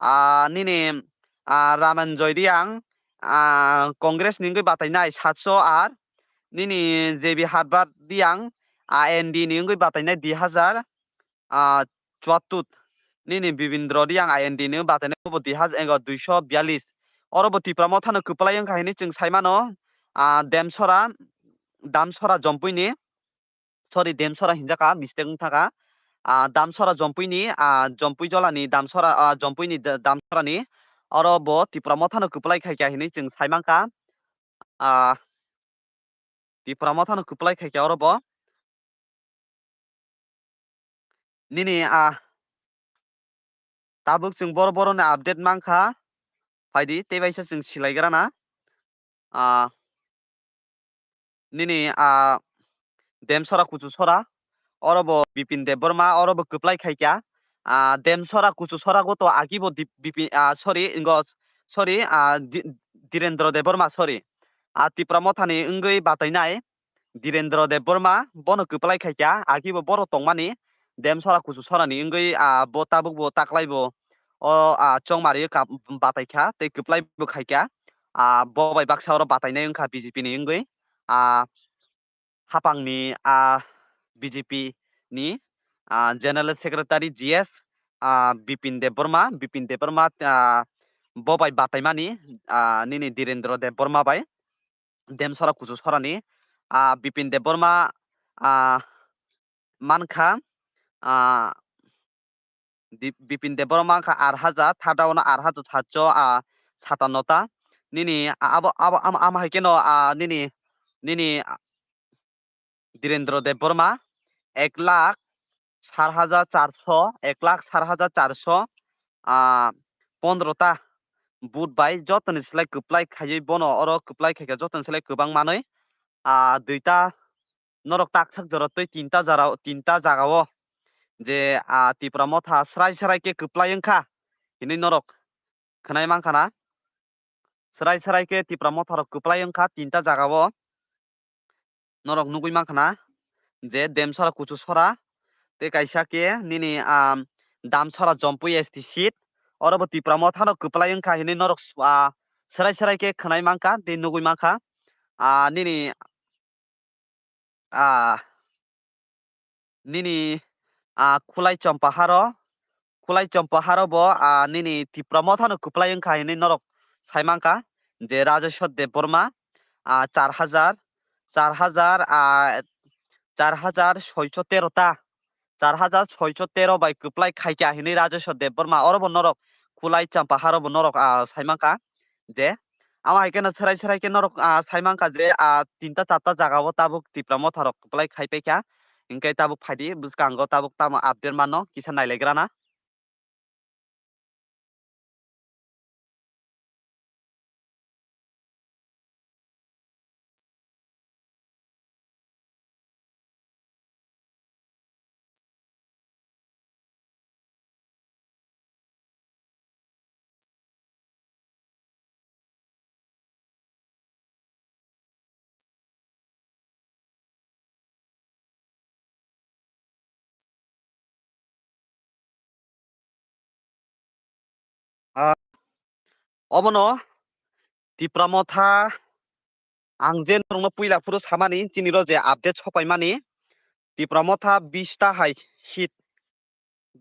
ah, nini, ah, Ramanjoy Reang, ah, Congress ni wngwi batainai satso ar, nini J B Harbar Reang, ah, N D ni wngwi batainai dui hajar, ah, chuattur. Nini Bibindra Reang I N D ni batainai bo dui hajar, engo duiso biyallis. Oro bo Tipra Mothano kwplai wngkha hinwi chwng sai mano, ah, Demsora, Damsora Jompuini, sorry, Demsora hinjaka, mistake wngthaka. Ah, Damsora Jompuini, ah, Jompui Jolani Damsora, ah, Jompuini Da-, Damsorani. Oro bo Tipra Mothano kwplai khaikha hinwi chwng sai mankha. Ah, Tipra Mothano kwplai khaikha oro bo. Nini, ah, tabuk chwng boro boroni update mankha. Phaidi, tei baisa chwng silaigrana. Ah, nini, ah, Demsora Kuchusora, oro bo Bipin Debbarma, oro bo kwplai khaikha. Ah, Demsora Kuchusora go to agi bo Dip-, Bipin, ah, sorry, ingo, sorry, ah, Di-, Direndra Debbarma, sorry. Ah, Tipra Mothani wngwi batainai Direndra Debbarma, bono kwplai khaikha, agi bo borok tongmani Demsora Kuchusorani wngwi, ah, bo tabuk bo taklai bo o, ah, chongmari kap-, bataikha tei kwplai bo khaikha. Ah, bo bai baksa oro batainai wngkha B J P ni wngwi. Ah, hapangni, ah, B J P ni, ah, General Secretary G S, ah, Bipin Debbarma, Bipin Debbarma, ah, bo bai bataimani, ah, nini Direndra Debbarma bai, Demsora Kuchusorani, ah, Bipin Debbarma, ah, mankha, ah, Di-, Bipin Debbarma wngkha ar hajar, third round-o ar hajar satso, ah, satanno ta. Nini, ah, abo, abo, ama, ama hai kheno, ah, nini, nini, ah, Direndra Debbarma ek lakh sar hajar charso, ek lakh sar hajar charso, ah, pondro ta vote bai jotoni slai kwplai khaiwi bono oro kwplai khaikha jotoni slai kwbang manwi, ah, duita norok taksak jora tei tinta jara, tinta jagao je, ah, Tipra Motha srai srai khe kwplai wngkha hinwi norok khwnai mankha na. Srai srai khe Tipra Motha rok kwplai wngkha tinta jagao. Norok nugwi mankha na je Demsora Kuchusora tei kaisa khe nini, ah, Damsora Jompui S T seat. Oro bo Tipra Motha no kwplai wngkha hinwi norok, ah, srai srai khe khwnai mankha tei nugwi mankha. Ah, nini ah, nini, ah, Khulai Chompaharo, Khulai Chompaharo bo, ah, nini Tipra Motha no kwplai wngkha hinwi norok sai mankha je Rajeshwar Debbarma, ah, char hajar, char hajar, ah, char hajar soicho tero ta, char hajar soicho tero bai kwplai khaikha hinwi Rajeshwar Debbarma oro bo norok Khulai Chompaharo bo norok, ah, sai mankha je Amo hai kheno srai srai khe norok, ah, sai mankha je, ah, tinta charta jagao tabuk Tipra Motha rok kwplai khai paikha. Hinkhe tabuk phaidi bwskango tabuk tamo update mano kisa nailaigrana. Obono Tipra Motha, ang je norokno puila phuru samani, chini ro je update sopaimani, Tipra Motha bish ta hai seat,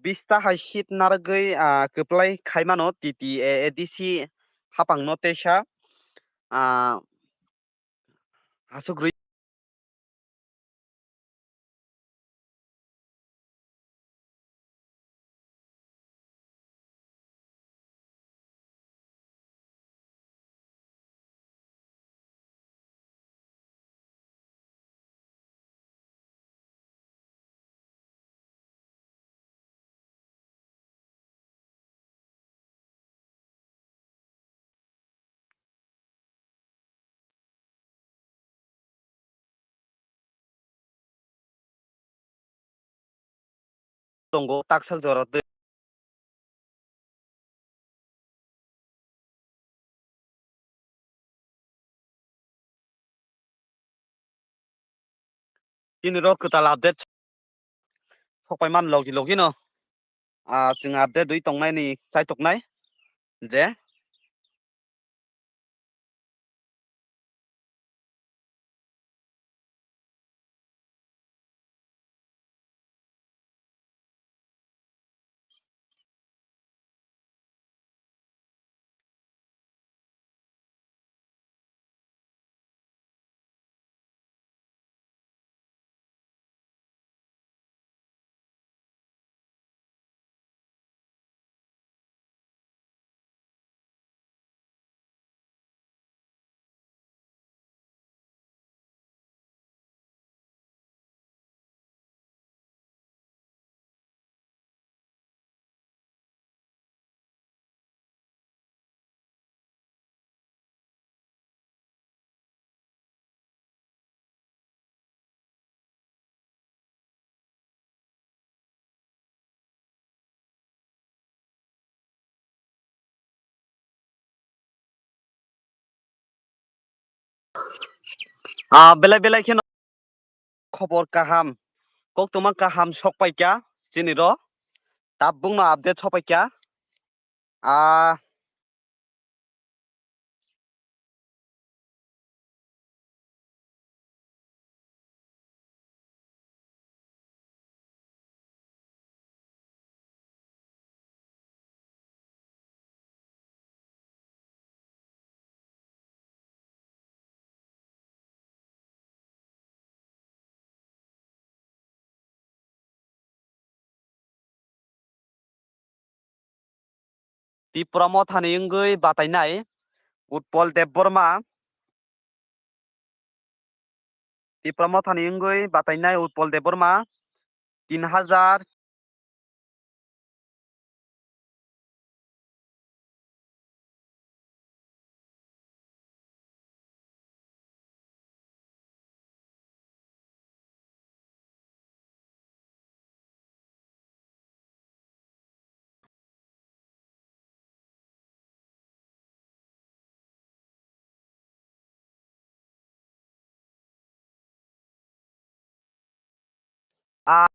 bish ta hai seat narwgwi, ah, kwplai khaimano T T A A D C hapangno teisa, ah, aswk rwi. Tongo taksa jora twi. Chini ro kwtal update sokpai man logi logi no. Ah, chwng update rwi tongnai ni chai toknai je. Ah, belai belai kheno khobor kaham, koktwma kaham sokpaikha chini ro, tabukno update sokpaikha. Ah, Tipra Mothani wngwi batainai Utpol Debbarma. Tipra Mothani wngwi batainai Utpol Debbarma tin hajar. Ah,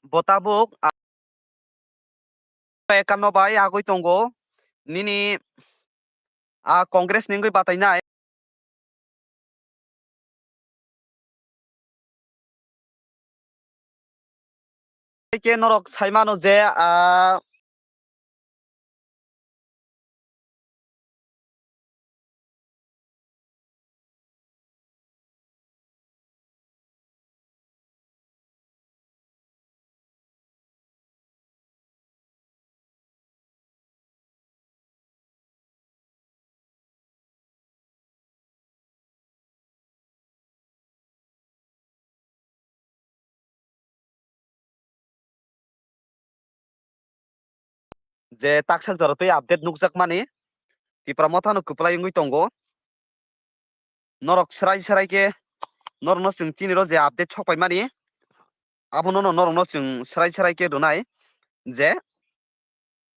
bo tabuk, ah, ekanno bai agwi tongo. Nini, ah, Congress ni wngwi batainai. Khe norok sai mano je, ah, je taksa jora twi update nukjakmani, Tipra Mothano kwplai wngwi tongo. Norok swrai swrai khe norokno chwng chini ro je update sok paimani, abono no norokno chwng srai srai khe rwnai je,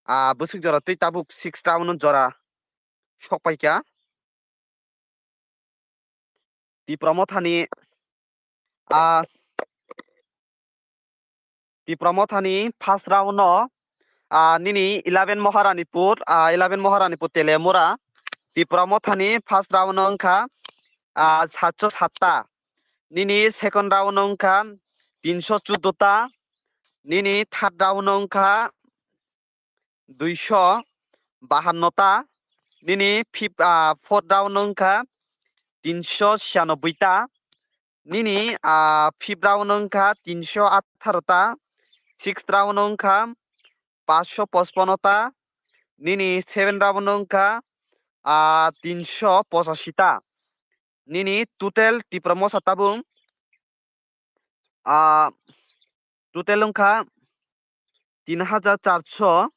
ah, bwswk jora twi tabuk six round no jora sok paikha. Tipra Mothani, ah, Tipra Mothani first round no, ah, nini eleven Maharanipur, ah, eleven Maharanipur Telemura. Tipra Mothani first round no wngkha, ah, satsho satta. Nini second round no wngkha tinsho chuddo ta. Nini third round no wngkha duisho bahanno ta. Nini fifth, ah, fourth round no wngkha tinsho chhiyanobbai ta. Nini, ah, fifth round no wngkha tinsho atharo ta. Sixth round no wngkha pansho pochpanno ta. Nini seventh round no wngkha, ah, tinsho pochashi ta. Nini total Tipra Motha tabuk, ah, total wngkha tin hajar charso,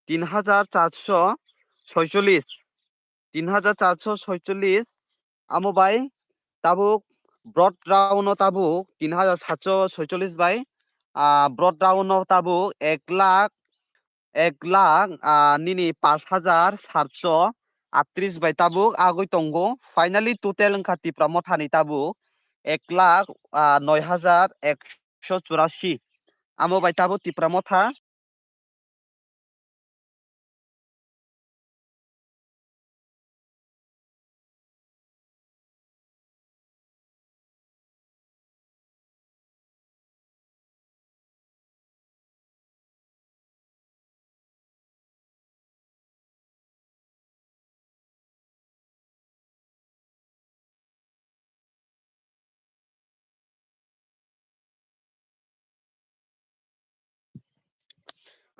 tin hajar charso soicholish, tin hajar charso soicholish. Amo bai tabuk broad round no tabuk tin hajar satso soicholish bai, ah, broad round no tabuk ek lakh, ek lakh, ah, nini pash hajar satso aatris bai tabuk agwi tongo. Finally total wngkha Tipra Mothani tabuk ek lakh, ah, noi hajar ekso churasi. Amo bai tabuk Tipra Motha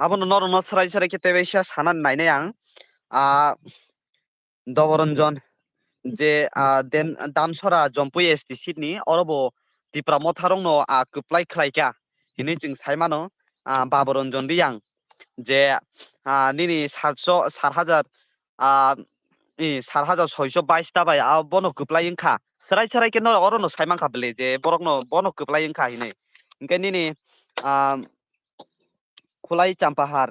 Abono norokno srai srai khe tebaisa sanani nainai ang. Ah, Doboranjan je, ah, Dem-, Damsora Jompui S T seat ni, oro bo Tipra Motha rokno, ah, kwplai khlai kha hinwi chwng sai mano, ah, Baburanjan Reang je, ah, nini satso, sat hajar, ah, i, sat hajar soiso bais ta bai, ah, bono kwplai wngkha. Srai srai khe norok orono sai mankha bwle je borokno bono kwplai wngkha hinwi. Hinkhe nini, ah, Khulai Champahar,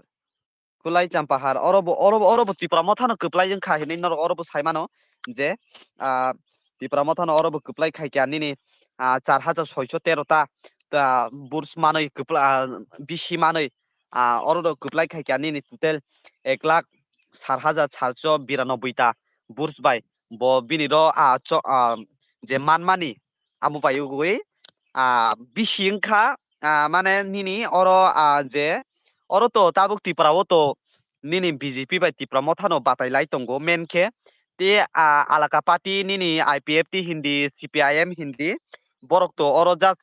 Khulai Champahar, oro bo, oro bo, oro bo Tipra Mothano kwplai wngkha hinwi norok oro bo sai mano je, ah, Tipra Mothano oro bo kwplai khai kha nini, ah, char hajar soiso tero ta, ta bursmanwi kwpla-, ah, bisi manwi, ah, oro rok kwplai khai kha nini total ek lakh sat hajar satso biranobbai ta burs bai. Bo bini ro, ah, cho-, ah, je manmani amo bai ugwi, ah, bisi wngkha, ah, mane nini oro, ah, je oro to tabuk Tripura o to nini B J P bai Tipra Mothano batai lai tongo main khe. Te, ah, alaka party nini I P F T hindi, C P I M hindi, borok to oro just,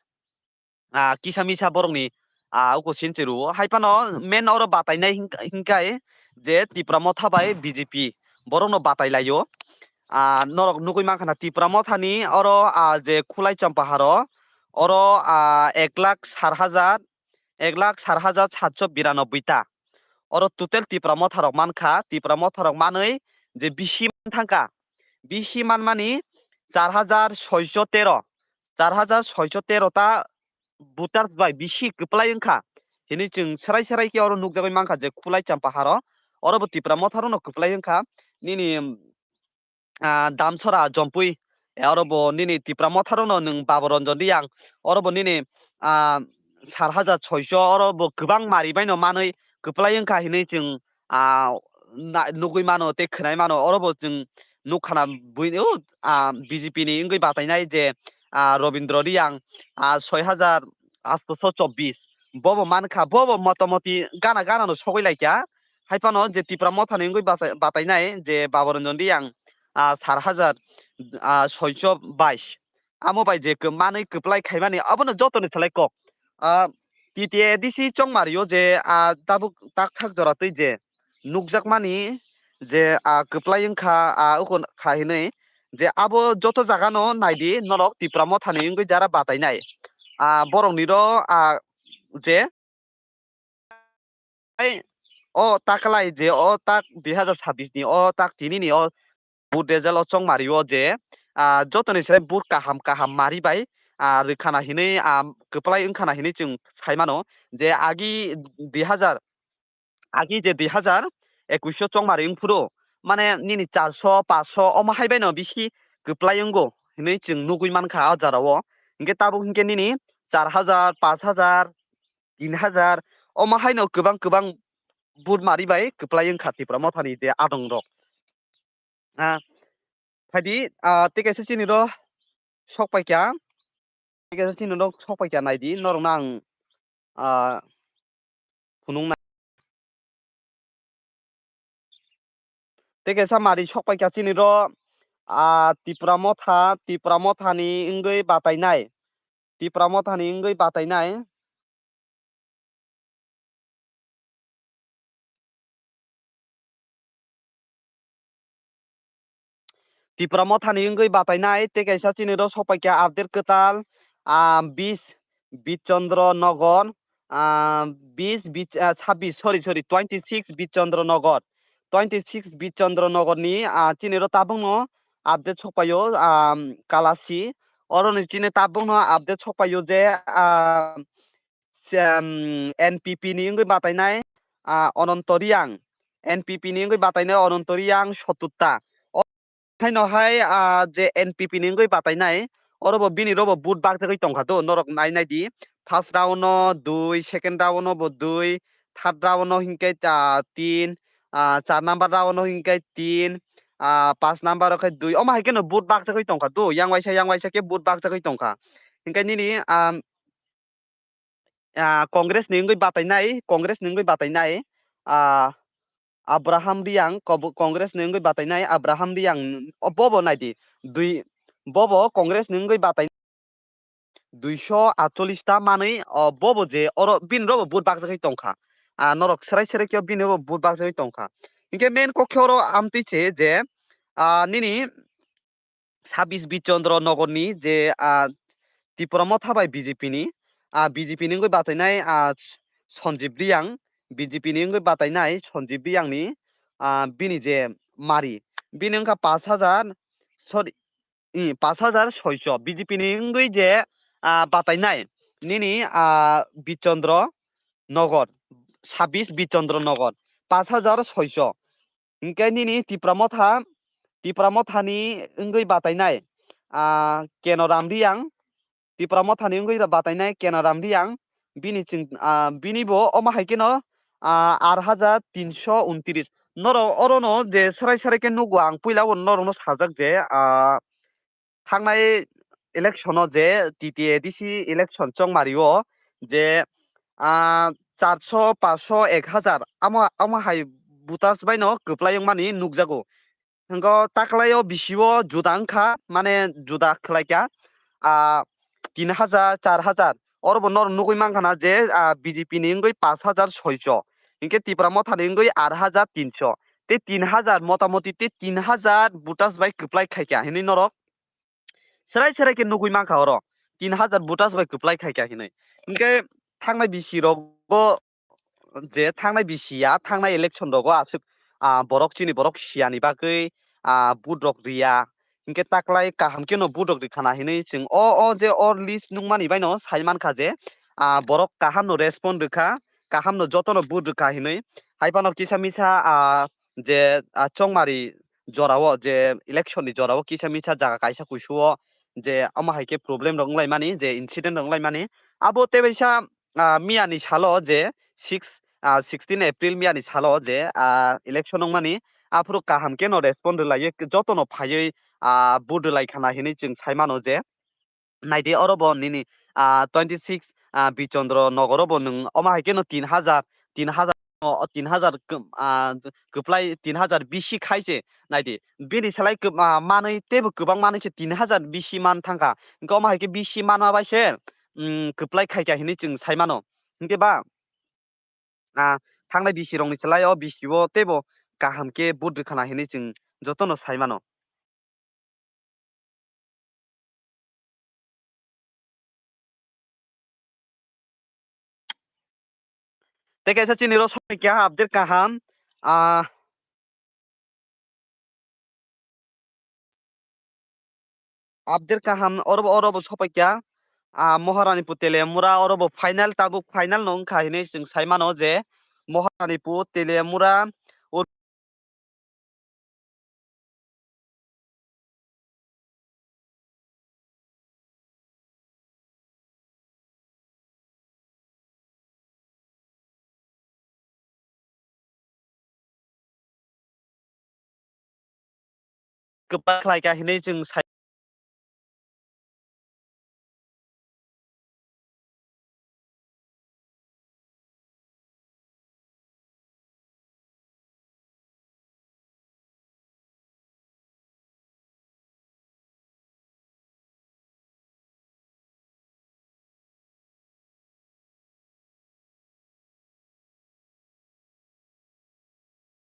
ah, kisa misa borokni, ah, uko sinchi rwo. Hai phano main oro batainai hing-, hingkai je Tipra Motha bai B J P borokno batai laio. Ah, norok nugwi mankha na Tipra Mothani oro, ah, je Khulai Champaharo oro, ah, ek lakh sat hajar, ek lakh sat hajar satso biranobbai ta. Oro total Tipra Motha rok mankha, Tipra Motha rok manwi je bisi man thangkha, bisi manmani char hajar soiso tero, char hajar soiso tero ta voters bai bisi kwplai wngkha hinwi chwng srai srai khe oro nukjagwi mankha je Khulai Champaharo oro bo Tipra Motha rokno kwplai wngkha. Nini ah, Damsora Jompui, eh, oro bo nini Tipra Motha rokno nwng Baburanjan Reang, oro bo nini, ah, sat hajar soiso, oro bo kwbang mari baino manwi kwplai wngkha hinwi chwng, ah, na-, nugwi mano tei khwnai mano, oro bo chwng nukha na buino, ah, B J P ni wngwi batainai je, ah, Robindra Reang, ah, soi hajar atso chobbish, bobo mankha, bobo motamoti gana gana no sogwi laikha. Hai phano je Tipra Mothani wngwi basa-, batainai je Baburanjan Reang, ah, sat hajar, ah, soiso bais. Amo bai je kw-, manwi kwplai khaimani abono jotoni salai kok. Ah, T T A D C chongmario je, ah, tabuk tak thak jora twi je nukjakmani je, ah, kwplai wngkha, ah, ukon kha hinwi je abo joto jagano naidi norok Tipra Mothani wngwi jara batainai. Ah, borokni ro, ah, je Ai, o taklai je o tak dui hajar sabbish ni o tak tini ni o vote result o chongmari o je, ah, jotoni se vote kaham kaham mari bai, ah, rwkhana hinwi, ah, kwplai wngkhana hinwi chwng sai mano je agi dui hazar, agi je dui hazar ekush o chongmari wngphuru, mane nini charso, paso omo hai baino bisi kwplai wngo hinwi chwng nugwi mankha o jora o. Hinkhe tabuk hinkhe nini char hazar, pash hazar, tin hazar omo haino kwbang kwbang vote mari bai kwplai wngkha Tipra Mothani je adong rok. Ah, phaidi, ah, tei kaisa chini ro sok paikha, tei kaisa chini ro sok paikha naidi, norokno ang, ah, phunukna. Tei kaisa mari sok paikha chini ro, ah, Tipra Motha, Tipra Mothani wngwi batainai, Tipra Mothani wngwi batainai. Tipra Mothani wngwi batainai tei kaisa chini ro sok paikha update kwtal, ah, bis Bichandra Nagar, ah, bis, bis, ah, sabbish, sorry, sorry, twenty six Bichandra Nagar, twenty six Bichandra Nagar ni, ah, chini ro tabukno update sok paio, ah, Kalasi, oro ni chini tabukno update sok paio je, ah, se-, um, N P P ni wngwi batainai, ah, Ananto Reang, N P P ni wngwi batainai Ananto Reang sotutta. O haino hai, ah, je N P P ni wngwi batainai, oro bo bini ro bo vote bakjagwi tongkha do, norok nai nai di. First round o dui, second round o bo dui, third round o hinkhe, ah, tin, ah, char number round o hinkhe tin, ah, pash number o khe dui. Omo hai kheno vote bakjagwi tongkha do, yang waisa, yang waisa khe vote bakjagwi tongkha. Hinkhe nini, ah, ah, Congress ni wngwi batainai, Congress ni wngwi batainai, ah, Abraham Reang, kobo-, Congress ni wngwi batainai Abraham Reang, o bobo naidi, dui, bobo Congress ni wngwi batai duiso atchollish ta manwi, o bobo je oro bini robo vote bakjagwi tongkha. Ah, norok serai serai khe bini robo vote bakjagwi tongkha. Hinkhe main kok khe oro amtwi se je, ah, nini sabbish Bichandra Nagar ni je, ah, Tipra Motha bai B J P ni, ah, B J P ni wngwi batainai, ah, Sanjib Reang, B J P ni wngwi batainai Sanjib Reang ni, ah, bini je mari, bini wngkha pash hajar, sorry, hmm, pash hajar soiso, B J P ni wngwi je, ah, batainai nini, ah, Bichandra Nagar, sabbish Bichandra Nagar, pash hajar soiso. Hinkhe nini Tipra Motha, Tipra Mothani wngwi batainai, ah, Kenoram Reang, Tipra Mothani wngwi batainai Kenoram Reang, bini ching, ah, bini bo omo hai kheno, ah, ar hajar tinso untris. Norok orono je serai serai khe nugo, ang puila bo norokno sajak je, ah, thangnai election o je T T A D C election chongmari o je, ah, charso, paso, ek hajar, amo, amo hai voters bai no kwplai wngmani nukjago. Hwnkhe taklai o bisi o juda wngkha, mane juda khlai kha, ah, tin hajar, char hajar, oro bo norok nugwi mankha na je, ah, B J P ni wngwi pash hajar soiso, hinkhe Tipra Motha ni wngwi ar hajar tinso, tei tin hajar, motamoti tei tin hajar voters bai kwplai khai kha hinwi norok serai serai khe nugwi mankha oro, tin hajar voters bai kwplai khai kha hinwi. Hinkhe thangnai bisi rogo je thangnai bisi ya, thangnai election rogo aswk, ah, borok chini borok siya ni bagwi, ah, vote rok riya. Hinkhe taklai kaham kheno vote rok rikha na hinwi chwng o, o je o list nukmani bai no sai mankha je, ah, borok kaham no respond rwkha, kaham no joto no vote rwkha hinwi. Hai phano kisa misa, ah, je, ah, chongmari jora o je election ni jora o kisa misa jaga kaisa kuisu o je omo hai khe problem rok wnglaimani, je incident rok wnglaimani. Abo tebaisa, ah, miya ni salo je six, ah, sixteen April miya ni salo je, ah, election wngmani, aphuru kaham khe no respond rwlaiwi joto no phaiwi, ah, vote rwlai khana hinwi chwng sai mano je. Naidi oro bo nini, ah, twenty six, ah, Bichandra Nagar o bo nwng omo hai kheno tin hajar, tin hajar, o, o tin hajar kw-, ah, kwplai tin hajar bisi khai se naidi. Bini salai kw-, ah, manwi teibo kwbang manwi se tin hajar bisi man thangkha. Hwnkhe omo hai khe bisi manma bai se, mm, kwplai khai kha hinwi chwng sai mano. Hwnkhe ba, ah, thangnai bisi rokni salai o bisi o teibo kaham khe vote rwkha na hinwi chwng jotono sai mano. Tei kaisa chini ro soi keha update kaham, ah, update kaham orobo, orobo sopaikya. Ah, Maharanipur Teliamura orobo final, tabuk final no wngkha hinwi chwng sai mano je Maharanipur Teliamura kwbang khlai kha hinwi chwng sai.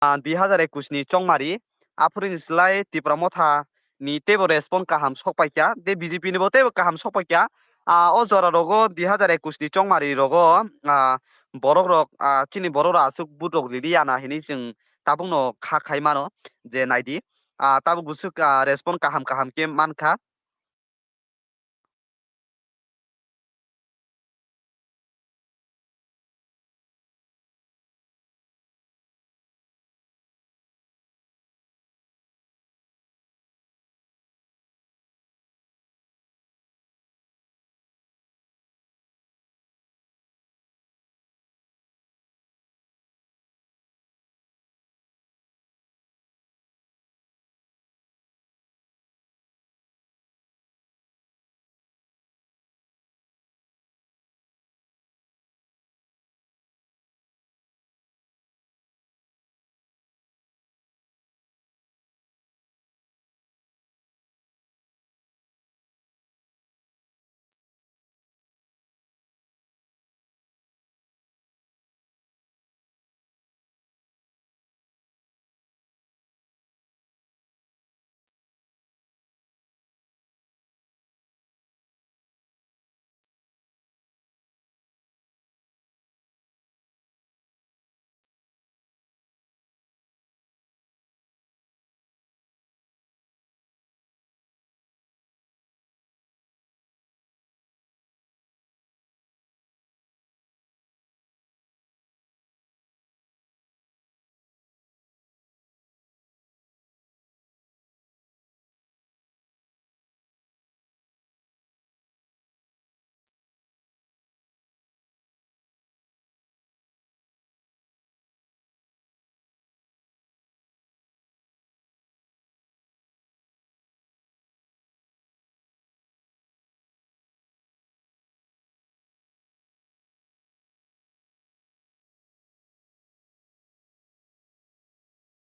Ah, dui hazar ekwis ni chongmari, aphuru ni slai Tipra Motha ni teibo respond kaham sokpaikha, tei B J P ni bo teibo kaham sokpaikha. Ah, o jora rogo dui hazar ekwis ni chongmari rogo, ah, borok rok, ah, chini borok rok aswk vote rok rili ya na hinwi chwng tabuk no kha khai mano je naidi. Ah, tabuk bwswk, ah, respond kaham kaham khe mankha.